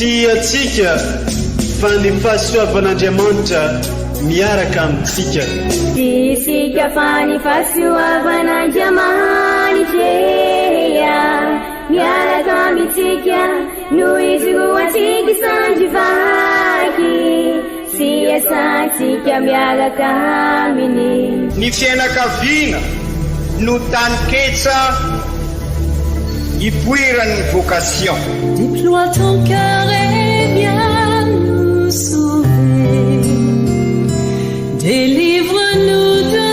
Tsy antsika fa ny fahasoavan'Andriamanitra miaraka amintsika. Tsy isika fa ny fahasoavan'Andriamanitra miaraka amintsika no ijoroantsika sandry vaky sy iasantsika miaraka aminy. Ny fiainakaviana no taninketsa ipoiran'ny vocation. Déploie ton cœur et viens nous sauver. Délivre-nous de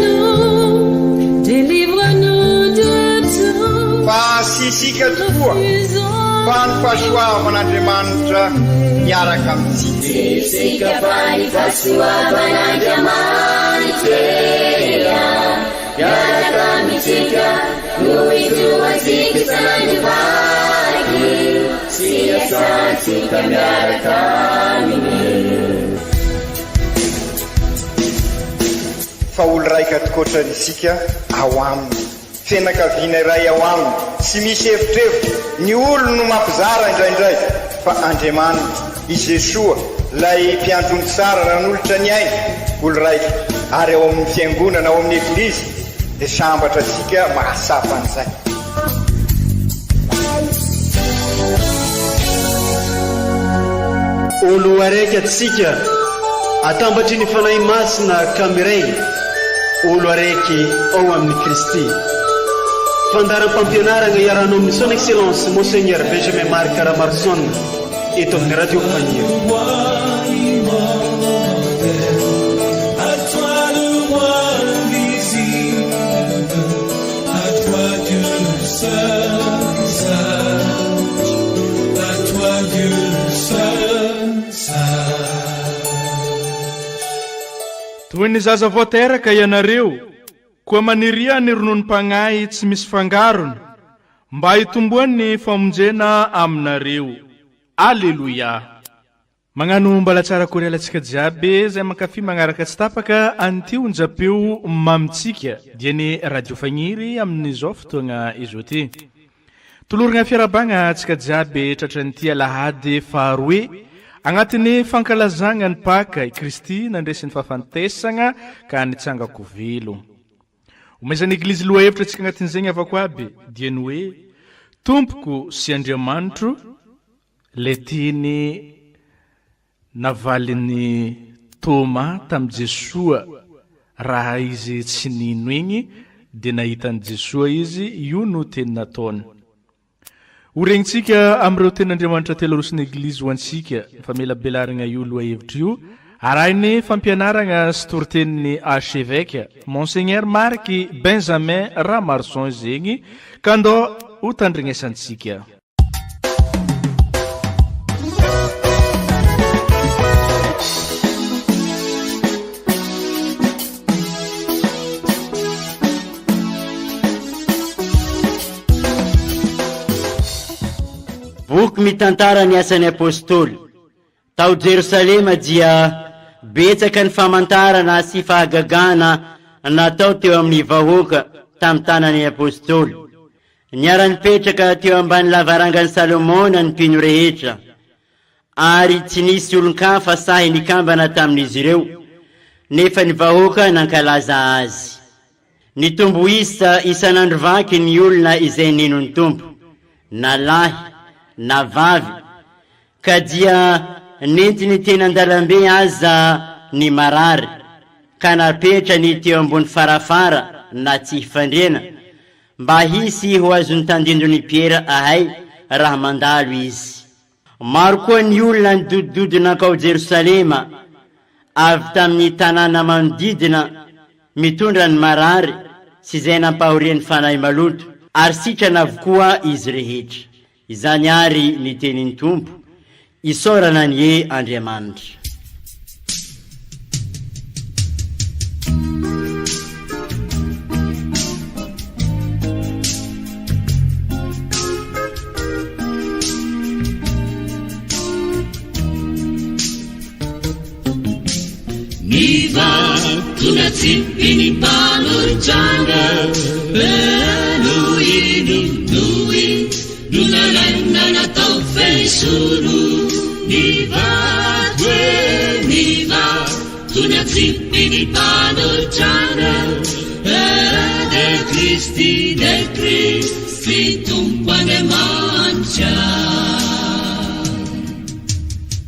nous, délivre-nous de tout. Fa tsy isika tokoa fa ny fahasoavan'Andriamanitra miaraka amintsika. Tsy isika fa ny fahasoavan'Andriamanitra miaraka amintsika no ijoroantsika sandry vaky sy iasantsika miaraka aminy. Fa olo raika tokoatrany isika ao aminy. Fianakaviana iray ao aminy, tsy misy evitrevitra, ny olony no mampizara indraindray, fa Andriamanitra, i Jesoa, ilay mpiandry omby tsara nanolotra ny ainy, olo raika, ary ao amin'ny Fiangonana, ao amin'ny Eglizy, dia sambatra isika mahatsapa an'izay. Olo araiky atsika atambatry ny Fanahy Masina ka miray olo araiky ao amin'i Kristy. Fandaharam-pampianaragna iarahanao amin'ny Son Excellence Monseigneur Benjamin Marc Ramaroson eto amin'ny Radio Faniry. Toy ny zaza vao teraka ianareo, koa maniria ny rononom-pagnahy tsy misy fangarony, mba hitomboan'ny famonjena aminareo. Aleloia! Magnano mbala tsara akory alantsika jiaby zay mankafy magnaraka tsy tapaka an'ity onjam-peo mamintsika dia ny Radio Fagniry amin'izao fotoagna izao ty. Toloragna fiarahabagna antsika jiaby tratran'ity alahady faharoe agnatin'ny fankalazagna ny Paka i Kristy nandresy ny fahafantesagna ka nitsanga-ko velo. Omezan'ny Eglizy lohahevitra antsika agnatin'izegny avako aby dia ny hoe Tompoko sy Andriamanitro, Ilay teny navalin'i Toma tamin'i Jesoa raha izy tsy nino igny dia nahita an'i Jesoa izy, io no teny nataony. Ho regnintsika amin'ireo tenin'Andriamanitra telorusin'ny Eglizy ho antsika ny famelabelaragna io lohahevitra io, arahin'ny fampianaragna sy toritenin'ny Archevêque, Monseigneur Marc Benjamin Ramaroson zegny, ka ndao ho tandrignesantsika. Boky mitantara ny asan'ny Apostoly. Tao Jerosalema dia betsaka ny famantarana sy fahagagana natao teo amin'ny vahoaka tamin'ny tanan'ny Apostoly. Niara-nipetraka teo ambany lavarangan'i Salomona ny mpino rehetra, ary tsy nisy olon-kafa sahy nikambana tamin'izy ireo, nefa ny vahoaka nankalaza azy. Nitombo isa isan'andro vaky ny olona izay nino ny Tompo, na lahy na vavy, ka dia nentiny teny an-dalambe aza ny marary, ka napetrany teo ambony farafara na tsihy fandriana, Mba hisy ho azon'ny tandindon'i Piera ahay raha mandalo izy. Maro koa ny olona nidodododo nankao Jerosalema avy tamin'ny tanàna manodidina mitondra ny marary sy izay nampahorian'ny fanahy maloto, ary sitrana avokoa izy rehetra. Izany àry ny tenin'ny Tompo, isaorana anie Andriamanitra. Ny vato natsipy ny mpanorin-trano no iny no iny no nalaina natao fehizoro. Ny vato e, ny vato natsipy ny mpanolotrana eh, de Kristy, de Kristy Tompo Andriamanitra.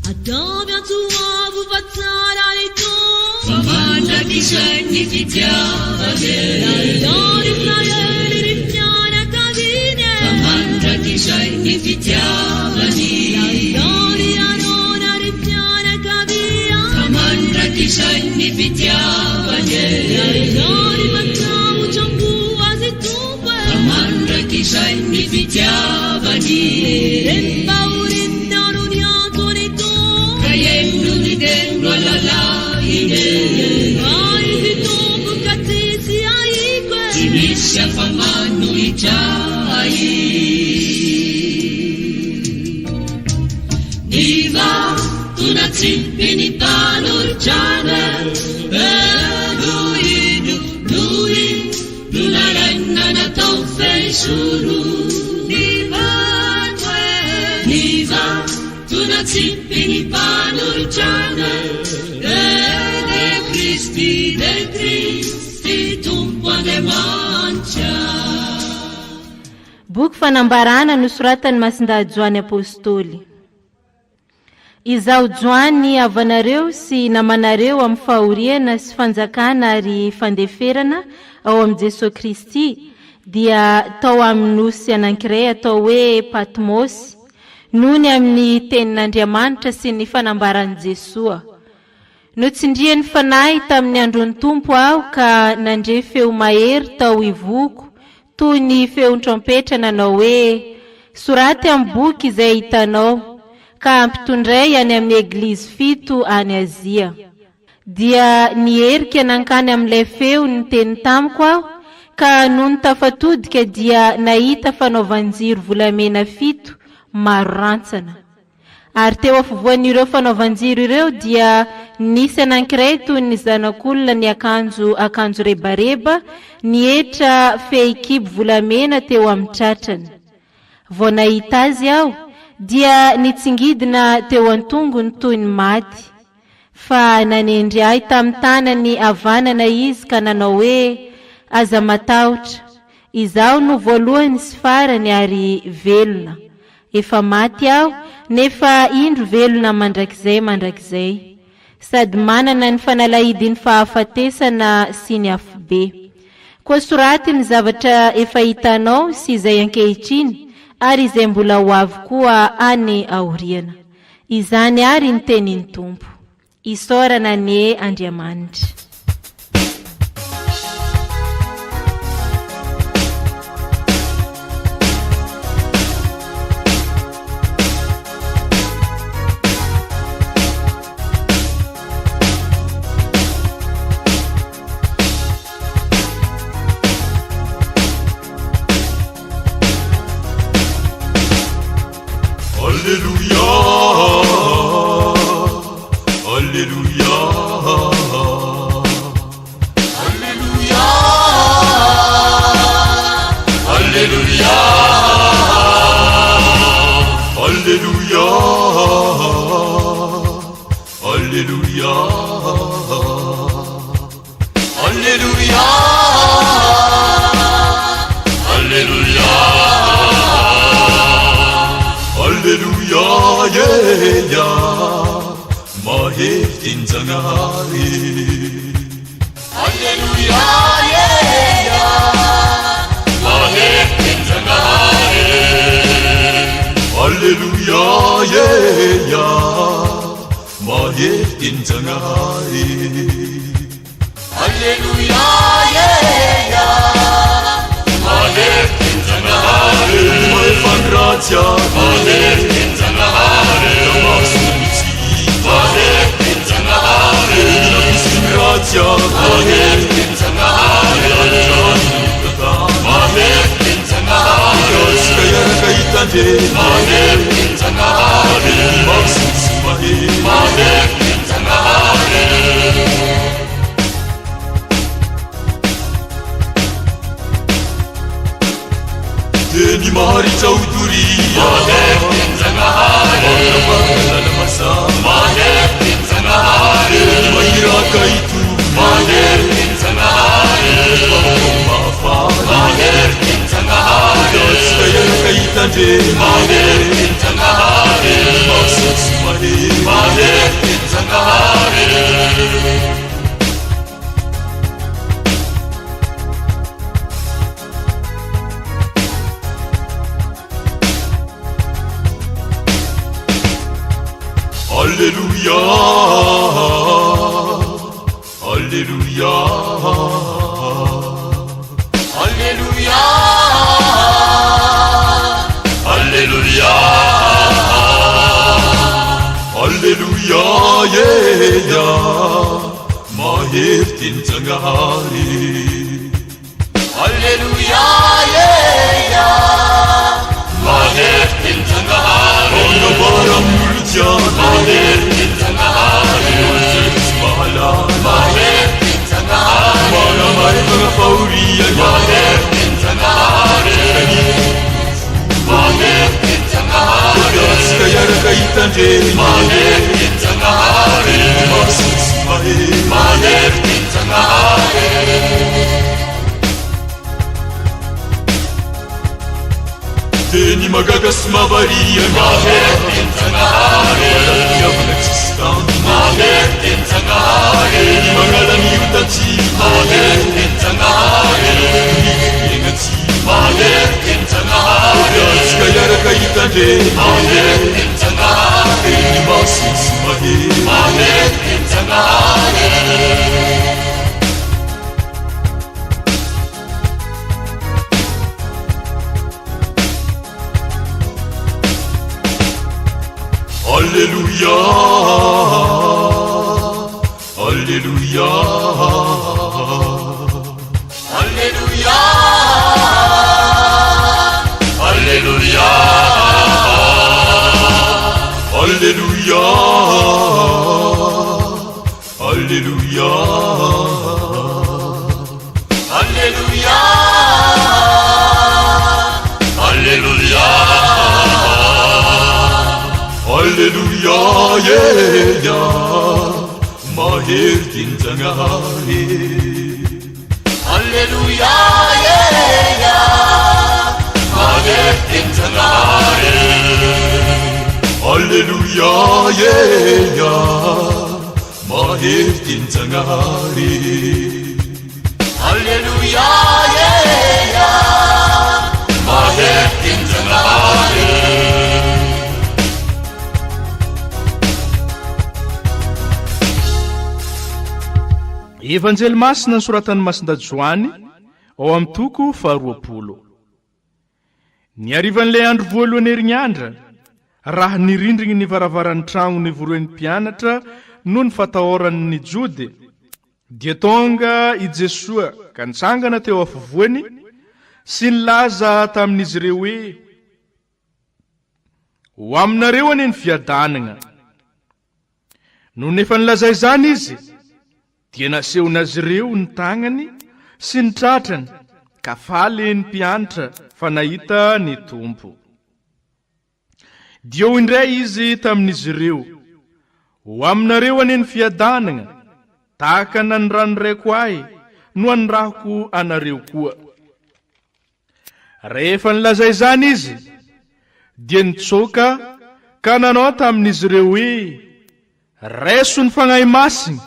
Ataovy antso avo fa tsara ny Tompo. Fa mandrakizay ny fitiavany e. Nataon'i Israely ny fianakaviany e. Fa mandrakizay ny fitiavany. Nataon'i Arona ny fianakaviany. Fa mandrakizay ny fitiavany e. Nataony matahotra ho azy Tompo e. Fa mandrakizay ny fitiavany. Renim-pahoriana no niantso ny Tompo. Ka heno ny teny alalahiny e. Fa izy Tompo ka tsisy ahiko e. Tsy misy afa-manohitra ahy. Ny vato natsipy ny mpanolotrana eh, no ino, no ino, no nalaina natao fehizoro. Ny vato e, ny vato natsipy ny mpanolotrana eh, de Kristy, de Kristy Tompo Andriamanitra. Boky Fanambarana nosoratan'i Masindahy Joany Apostoly. Izaho Joany havanareo sy namanareo amin'ny fahoriana sy fanjakana ary fandeferana ao amin'i Jesoa Kristy dia tao amin'ny nosy anankiray atao hoe Patmosy noho ny amin'ny tenin'Andriamanitra sy ny fanambaran'i Jesoa. Notsindrian'ny Fanahy tamin'ny andron'ny Tompo aho ka nandre feo mahery tao ivohoko toy ny feon-trompetra nanao hoe, Soraty amin'ny boky izay hitanao, ka ampitondray any amin'ny eglizy fito any Azia. Dia niherika nankany amin'ilay feo niteny tamiko aho, ka nony tafatodika dia nahita fanaovan-jiro volamena fito maro rantsana. Ary teo afovoan'ireo fanaovan-jiro ireo dia nisy anankiray toy ny zanak'olona niakanjo akanjo rebareba, nietra fehikibo volamena teo amin'ny tratrany. Vao nahita azy aho, dia nitsingidina teo an-tongony toy ny maty. Fa nanendry ahy tamin'ny tanany havanana izy ka nanao hoe, Aza matahotra. Izaho no voalohany sy farany ary velona. Efa maty aho, nefa indro velona mandrakizay mandrakizay. Sady manana ny fanalahidin'ny fahafatesana sy ny afobe. Koa soraty ny zavatra efa hitanao sy izay ankehitriny ary izay mbola ho avy koa any aoriana. Izany àry ny tenin'ny Tompo. Isaorana anie Andriamanitra. Alléluia, Alléluia, Alléluia, Alléluia, Alléluia, Alléluia. Alleluia, Alleluia, Alleluia, yeah, yeah, mahery tin-Jagnahary. Alleluia, yeah, yeah, mahery tin-Jagnahary. Alleluia, yeah, yeah, mahery tin-Jagnahary. Aleloia eh ya Mahery tin-Jagnahary Mahefa ny ratsy ary Mahery tin-Jagnahary Mahasoa ny tsy hita Mahery tin-Jagnahary Mila misy ny ratsy ary Mahery tin-Jagnahary Mahery tin-Jagnahary Isika hiaraka hitandrena Mahery tin-Jagnahary Mahasoa sy mahery Mahery tin-Jagnahary Teny maharitra ho doria. Tin-Jagnahary Magnambara lala-mazava Mahery Tin-Jagnahary Ny mahiraka hitory Mahery Tin-Jagnahary Ny vaovao mahafaly Mahery Tin-Jagnahary Antsika hiaraka hitandreny Mahery Tin-Jagnahary Masina sy mahery Mahery Tin-Jagnahary. Alléluia, Alléluia, Alléluia, Alléluia, Alléluia, yeah, yeah. Mahery Tenin-Jagnahary. Aleloia eh Mahery Tenin-Jagnahary. Manambara amin'ny olo jiaby. Mahery Tenin-Jagnahary. Olo izay tsy mahalala. Mahery Tenin-Jagnahary. Manamaivana fahoriana. Mahery Tenin-Jagnahary. Mahery Tenin-Jagnahary. Antsika hiaraka hitandreny. Mahery Tenin-Jagnahary. Masina sy mahery. Mahery Tenin-Jagnahary. Teny mahagaga sy mahavariana. Mahery Tenin-Jagnahary. Fitiavana tsisy tambiny. Mahery Tenin-Jagnahary. Ny manala ny otantsika. Mahery Tenin-Jagnahary. Ny fiainantsika. Mahery Tenin-Jagnahary. Antsika hiaraka hitandreny. Mahery Tenin-Jagnahary. Teny masina sy mahery. Mahery Tenin-Jagnahary. Alléluia, Alléluia, Alléluia, Alléluia, Alléluia, Alléluia, Alléluia, Alléluia, Alléluia, yeah, yeah. Mahery Tenin-Jagnahary. Alléluia, yeah, yeah. Mahery Tenin-Jagnahary. Alléluia, yeah, yeah. Mahery Tenin-Jagnahary. Alléluia, yeah, yeah. Mahery Tenin-Jagnahary. Evanjely Masina nosoratan'i Masindahy Joany ao amin'ny toko faharoapolo. Ny harivan'ilay andro voalohany herignandra, raha nirindrigny ny varavaran'ny tragno nivorian'ny mpianatra noho ny fatahorany ny Jody, dia tonga i Jesoa ka nitsangana teo afovoany sy nilaza tamin'izy ireo hoe, Ho aminareo anie ny fiadanagna. Nony efa nilaza izany izy, dia nasehony azy ireo ny tagnany sy ny tratrany, ka faly ny mpianatra fa nahita ny Tompo. Dia hoy indray izy tamin'izy ireo, Ho aminareo anie ny fiadanagna, tahaka ny nanirahan'ny Raiko ahy no anirahako anareo koa. Rehefa nilaza izany izy, dia nitsoaka ka nanao tamin'izy ireo hoe, Raiso ny Fagnahy Masina.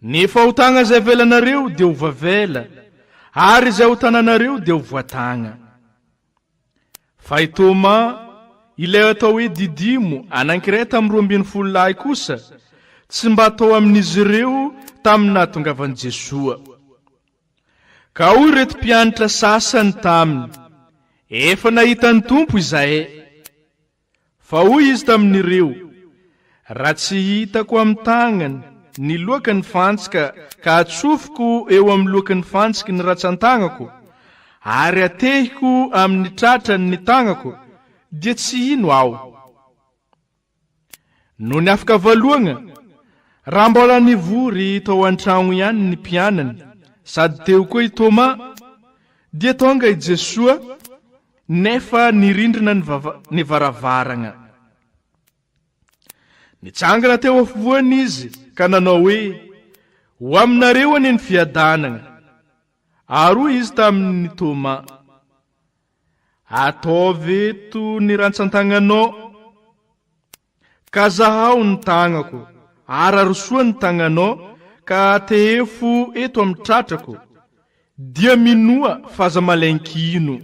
Ny fahotagna izay avelanareo dia ho voavela, ary izay ho tananareo dia ho voatagna. Fa i Toma, ilay atao hoe Didimo, anankiray tamin'ny 12 lahy kosa, tsy mba tao amin'izy ireo tamin'ny nahatongavan'i Jesoa. Ka hoy ireto mpianatra sasany taminy, Efa nahita ny Tompo izahay. Fa hoy izy tamin'ireo, Raha tsy hitako amin'ny tagnany ny loaky ny fantsika ka atsofoko eo amin'ny loaky ny fantsiky ny ratsan-tagnako, ary atehiko amin'ny tratrany ny tagnako, dia tsy hino aho. Nony afaka valoagna, raha mbola nivory tao an-tragno ihany ny mpianany, sady teo koa i Tômà, dia tonga i Jesoa, nefa nirindrina ny vava, ny varavaragna. Nitsangana teo afovoany izy ka nanao hoe, Ho aminareo anie ny fiadanana. Ary hoy izy tamin'i Toma, Ataovy eto ny rantsantagnanao, ka zahao ny tagnako, ary arosoa ny tagnanao ka tehefo eto amin'ny tratrako, dia minoa fa aza malain-kino.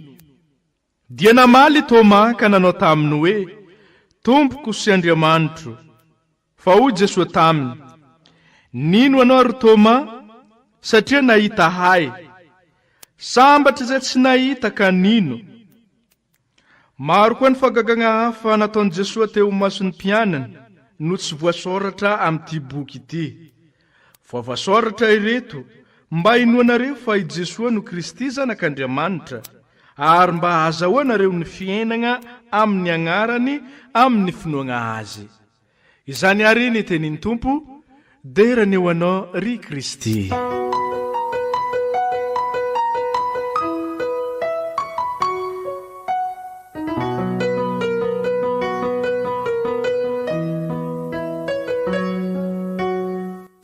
Dia namaly i Toma ka nanao taminy hoe, Tompoko sy Andriamanitro. Fa hoy Jesoa taminy, Nino anao ry Toma, satria nahita Ahy. Sambatra izay tsy nahita ka nino. Maro koa ny fahagagana hafa nataon'i Jesoa teo imason'ny mpianany no tsy voasoratra amin'ity boky ity. Voavasoratra ireto mba hinoanareo fa i Jesoa no Kristy Zanak'Andriamanitra, ary mba hahazahoanareo ny fiainagna amin'ny agnarany amin'ny finoagna Azy. Izany àry ny tenin'ny Tompo, dera anie ho Anao ry Kristy.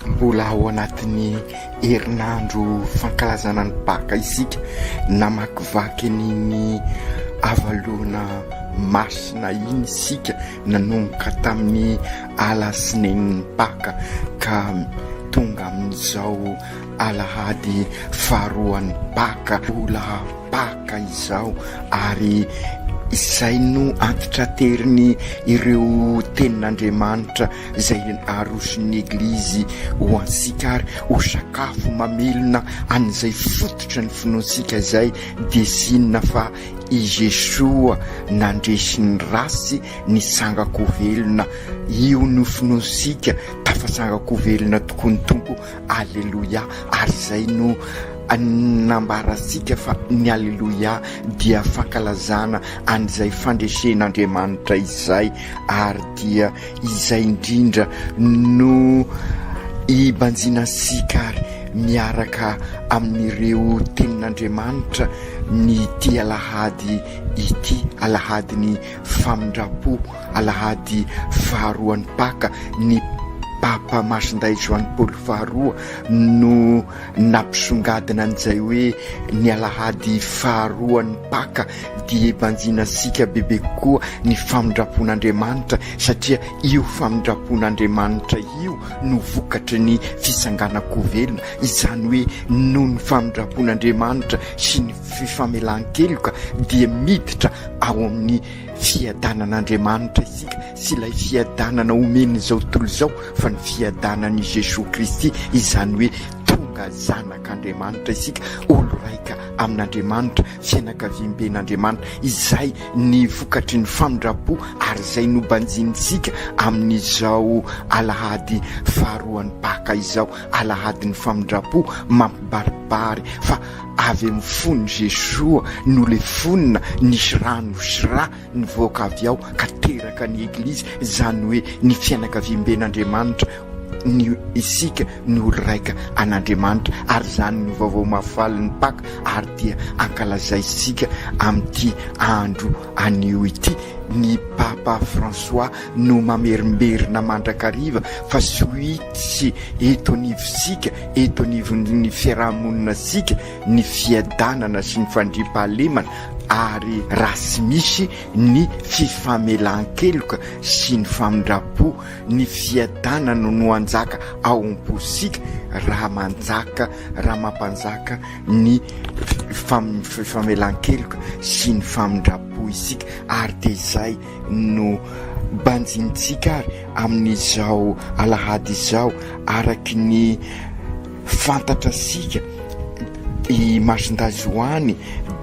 Mbola ao anatin'ny herinandro fankalazana ny Paka isika, namakivaky an'iny havaloana masina iny isika nanomboka tamin'ny alatsinenin'ny Paka ka tonga amin'izao alahady faharoan'ny Paka. Mbola Paka izao ary izay no antitrateriny ireo tenin'Andriamanitra izay aroson'ny Eglizy ho antsika ary ho sakafo mamelona an'izay fototry ny finoantsika izay dia tsy inona fa i Jesoa nandresy ny ratsy nitsanga-ko velona. Io no finoantsika, tafatsanga-ko velona tokoa ny Tompo. Aleloia! Ary izay no nambarantsika fa ny Aleloia dia fankalazana an'izay fandresen'Andriamanitra izay, ary dia izay indrindra no ibanjinantsika ary miaraka amin'ireo tenin'Andriamanitra ny ity alahady ity, alahadin'ny famindram-po. Alahady faharoan'ny Paka, ny Papa Masindahy Joany Paoly faharoa no nampisongadina an'izay hoe ny alahady faharoan'ny Paka dia hibanjinantsika bebe kokoa ny famindram-pon'Andriamanitra satria io famindram-pon'Andriamanitra io no vokatry ny fitsanganan-ko velona, izany hoe noho ny famindram-pon'Andriamanitra sy ny fifamelan-keloka dia miditra ao amin'ny Fiadanan'Andriamanitra isika, tsy ilay fiadanana omen'izao tontolo izao fa ny fiadanan'i Jesoa Kristy, izany hoe tonga zanak'Andriamanitra isika, olo-raika amin'Andriamanitra, fianakaviamben'Andriamanitra, izay ny vokatry ny famindram-po ary izay nobanjinintsika amin'izao alahady faharoan'ny Paka izao, alahadin'ny famindram-po mampibaribary fa Avy amin'ny fon'i Jesoa nolefonina nisy rano sy ra nivoaka avy ao ka teraka ny Eglizy, izany hoe ny fianakaviamben'Andriamanitra, ny isika no olo-raika an'Andriamanitra, ary izany no vaovao mahafaly ny Paka ary dia ankalazaintsika amin'ity andro anio ity. Ny Papa François no mamerimberina mandrakariva fa sohitsy eto anivontsika, eto anivon'ny fiarahamoninantsika ny fiadanana sy ny fandriampahalemana ary raha tsy misy ny fifamelan-keloka sy ny famindram-po, ny fiadanana no hanjaka ao am-pontsika raha manjaka, raha mampanjaka ny fifamelan-keloka sy ny famindram-po isika ary dia izay no banjinintsika ary amin'izao alahady izao araky ny fantatra sika i Masindahy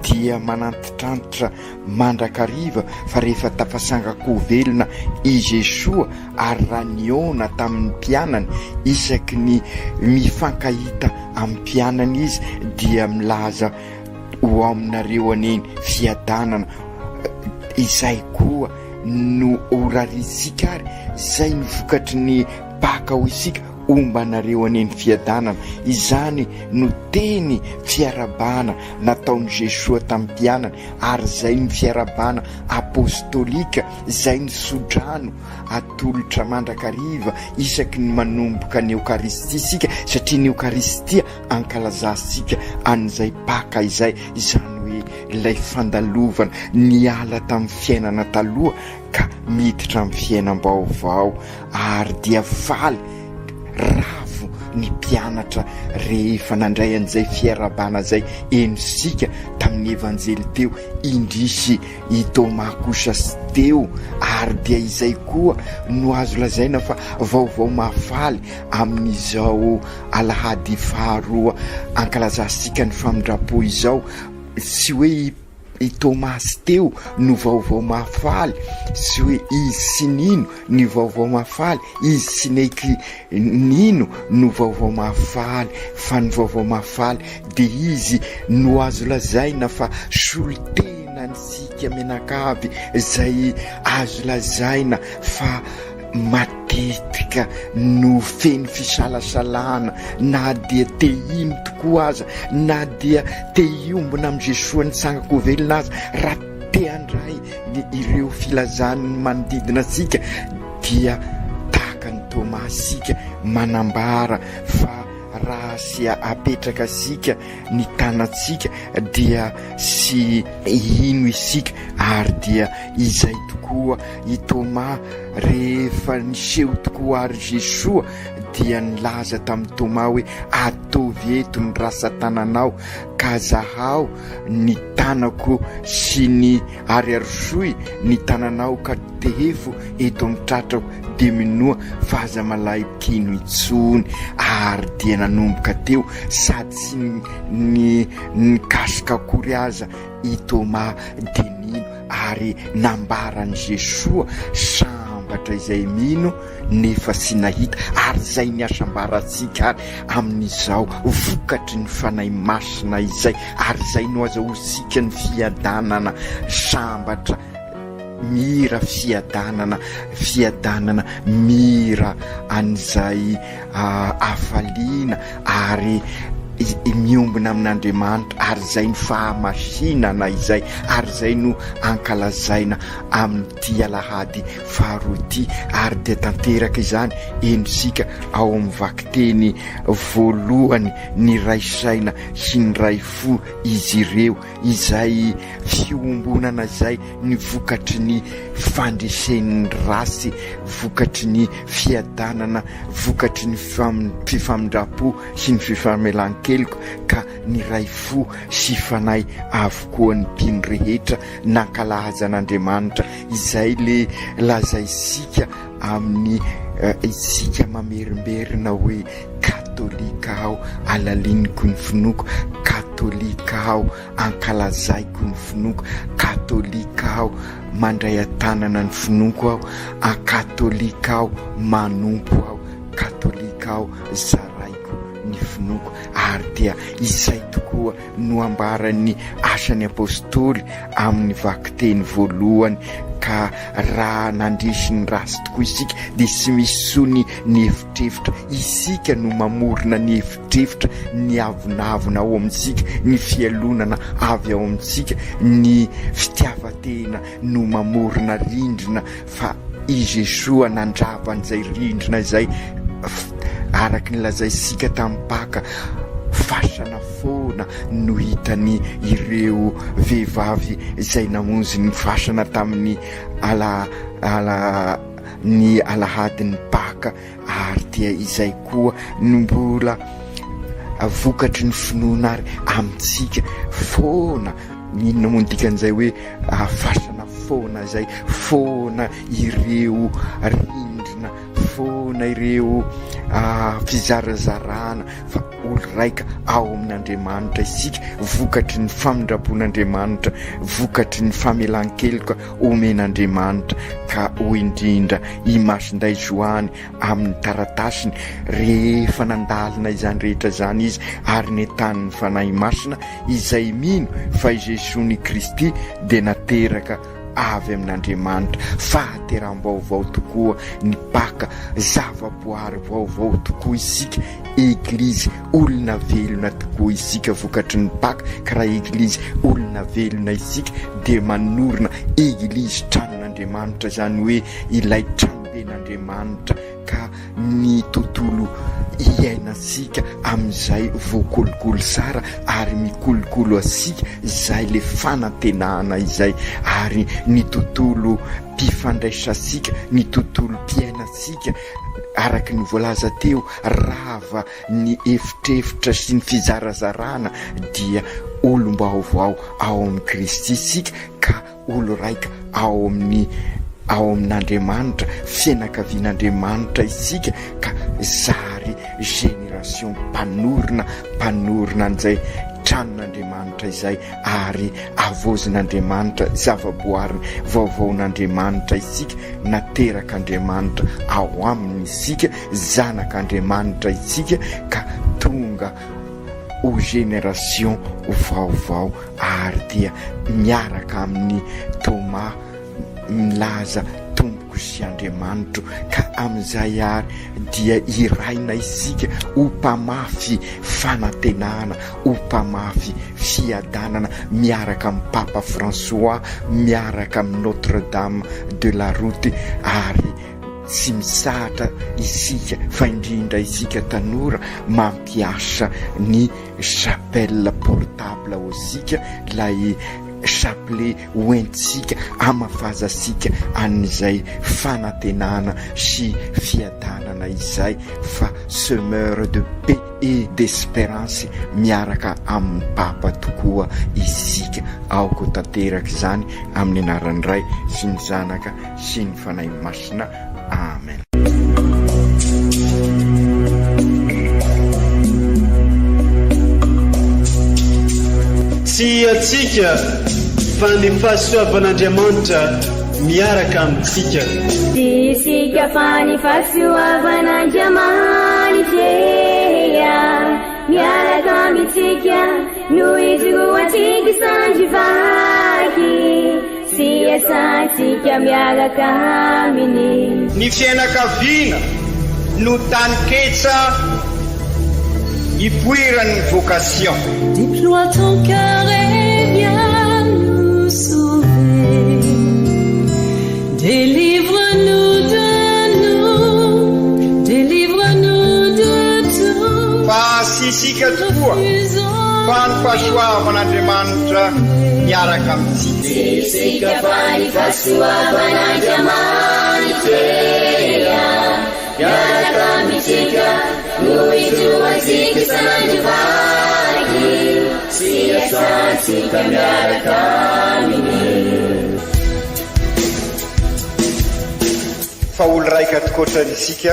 dia manantitrantitra mandrakariva fa rehefa tafasanga-ko velona i Jesoa ary raha nihaona tamin'ny mpianany isaky ny mifankahita amin'ny mpianany izy dia milaza ho aminareo anie ny fiadanana izay koa no ho rariantsika ary izay no vokatry ny Paka ho isika. Homba anareo anie ny fiadanana. Izany no teny fiarahabana nataon'i Jesoa tamin'ny mpianany, ary izay no fiarahabana apostolika, izay no tsodrano atolotra mandrakariva isaky ny manomboka ny Eokaristia isika, satria ny Eokaristia ankalazantsika an'izay Paka izay, izany hoe ilay fandalovana niala tamin'ny fiainana taloha ka miditra amin'ny fiainam-baovao, ary dia faly ravo ny mpianatra rehefa nandray an'izay fiarahabana izay henontsika tamin'ny Evanjely teo, indrisy i Toma kosa sy teo, ary dia izay koa no azo lazaina fa vaovao mahafaly amin'izao alahady faharoa ankalazantsika ny famindram-po izao, tsy hoe i i Tomasy teo no vaovao mahafaly, sy hoe izy tsy nino ny vaovao mahafaly, izy tsy neky nino no vaovao mahafaly, fa ny vaovao mahafaly dia izy no azo lazaina fa solontenantsika mianakavy izay azo lazaina fa matetika no feno fisalasalana na dia te hino tokoa aza, na dia te hiombona amin'i Jesoa nitsangako velona aza, raha te handray ny ireo filazan'ny manodidina antsika dia tahaka an'i Tomasy isika manambara fa raha sy apetraka isika ny tanantsika dia sy hino isika ary dia izay tokoa i Toma rehefa niseho tokoa ary Jesoa dia nilaza tamin'i Toma hoe ataovy eto ny rasa-tananao ka zahao ny tanako sy ny ary arosoy ny tananao ka tehefo eto amin'ny tratrako dia minoa fa aza malay mpino intsony ary dia nanomboka teo sady tsy ny nikasoka akory aza i Toma dia nino ary nambaran'i Jesoa sambatra izay mino nefa tsy nahita ary izay ny hasambarantsika ary amin'izao vokatry ny Fanahy Masina izay ary izay no azahoantsika ny fiadanana sambatra mira fiadanana fiadanana mira an'izay hafaliana ary miombona amin'Andriamanitra ary izay ny fahamasinana izay ary izay no ankalazaina amin'ity alahady faharoa ity ary dia tanteraka izany eny isika ao amin'ny vakiteny voalohany ny ray saina sy ny ray fo izy ireo izay fiombonana izay ny vokatry ny fandresen'ny ratsy, vokatry ny fiadanana, vokatry ny fifamindram-po sy ny fifamelan-keloka ka niray fo sy fanahy avokoa ny mpino rehetra nankalaza an'Andriamanitra. Izay le lazaisika amin'ny isika mamerimberina hoe katolika aho, alaliniko ny finoako, katolika aho, ankalazaiko ny finoako, katolika aho, mandray an-tanana ny finoako aho, katolika aho, manompo aho, katolika aho, zaraiko ny finoako. Ary dia izay tokoa no ambaran'ny Asan'ny Apostoly amin'ny vakiteny voalohany ka raha nandresy ny ratsy tokoa isika dia tsy misy intsony ny efitrefitra. Isika no mamorona ny efitrefitra, ny avonavona ao amintsika, ny fialonana avy ao amintsika, ny fitiavan-tena no mamorona rindrina fa i Jesoa nandrava an'izay rindrina izay araka ny lazaintsika tamin'ny Paka, fasana foana no hitany ireo vehivavy izay namonjy ny fasana tamin'ny ala ala ny alahadin'ny Paka ary dia izay koa no mbola vokatry ny finoana ary amintsika foana. Inona moa ny dikan'izay hoe fasana foana izay? Foana ireo rindrina, foana ireo fizarazarana fa olo raika ao amin'Andriamanitra isika, vokatry ny famindram-pon'Andriamanitra, vokatry ny famelan-keloka omen'Andriamanitra ka hoy indrindra i Masindahy Joany amin'ny taratasiny rehefa nandalina izany rehetra izany izy ary nentanin'ny Fanahy Masina izay mino fa i Jesoa ny Kristy dia nateraka. avy amin'Andriamanitra. Fahateram-baovao tokoa ny Paka, zavaboary vaovao tokoa isika, Eglizy olona velona tokoa isika vokatry ny Paka, ka raha Eglizy olona velona isika dia manorina Eglizy tranon'Andriamanitra, izany hoe ilay tranoben'Andriamanitra ka ny tontolo iainantsika amin'izay voakolokolo tsara ary mikolokolo antsika izay le fanantenana izay ary ny tontolo mpifandraisantsika, ny tontolo mpiainantsika araka ny voalaza teo rava ny efitrefitra sy ny fizarazarana dia olom-baovao ao amin'i Kristy isika ka olo raika ao amin'ny ao amin'Andriamanitra, fianakavian'Andriamanitra isika ka zary génération mpanorina, mpanorina an'izay tranon'Andriamanitra izay ary havaozin'Andriamanitra, zavaboariny vaovaon'Andriamanitra isika, naterak'Andriamanitra ao aminy isika, zanak'Andriamanitra isika ka tonga ho génération vaovao ary dia miaraka amin'i Thomas milaza Tompoko sy Andriamanitro ka amin'izay ary dia iraina isika ho mpamafy fanantenana, ho mpamafy fiadanana miaraka amin'i Papa François, miaraka amin'i Notre Dame de la Route ary tsy mitsahatra isika fa indrindra isika tanora mampiasa ny chapelle portable ho antsika, ilay chapelet ho entintsika hamafazantsika an'izay fanantenana sy fiadanana izay fa semeur de paix et d'espérance miaraka amin'ny Papa tokoa isika. Aoka ho tanteraka izany amin'ny anaran'ny Ray sy ny Zanaka sy ny Fanahy Masina. Amen. Tsy antsika fa ny fahasoavan'Andriamanitra miaraka amintsika. Tsy isika fa ny fahasoavan'Andriamanitra miaraka amintsika no ijoroantsika sandry vaky. Sy iasantsika miaraka aminy. Ny fiainakaviana no taninketsa ipoiran'ny vocation. Deploie ton cœur et viens nous sauver Délivre-nous de nous, délivre-nous de tout Fa tsy isika tokoa fa ny fahasoavan'Andriamanitra miaraka amintsika. Tsy isika fa ny fahasoavan'Andriamanitra miaraka amintsika no ijoroantsika isan'andro vaky sy iasantsika miaraka aminy. Fa olo raika tokoatra isika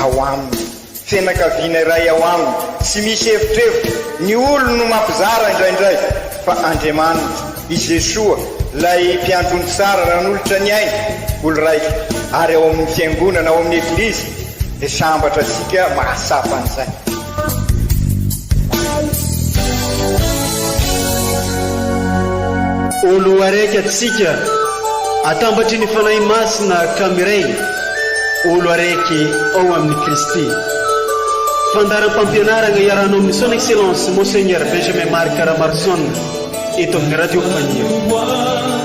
ao aminy. Fianakaviana iray ao aminy, tsy misy evitrevitra, ny olony no mampizara indraindray, fa Andriamanitra, i Jesoa, ilay Mpiandry ondry tsara nanolotra ny ainy, olo raika, ary ao amin'ny Fiangonana, ao amin'ny Eglizy, dia sambatra isika mahatsapa an'izay. Olo araiky atsika atambatry ny Fanahy Masina ka miray olo araiky ao amin'i Kristy. Fandaharam-pampianaragna iarahanao amin'ny Son Excellence Monseigneur Benjamin Marc Ramaroson eto amin'ny Radio Faniry.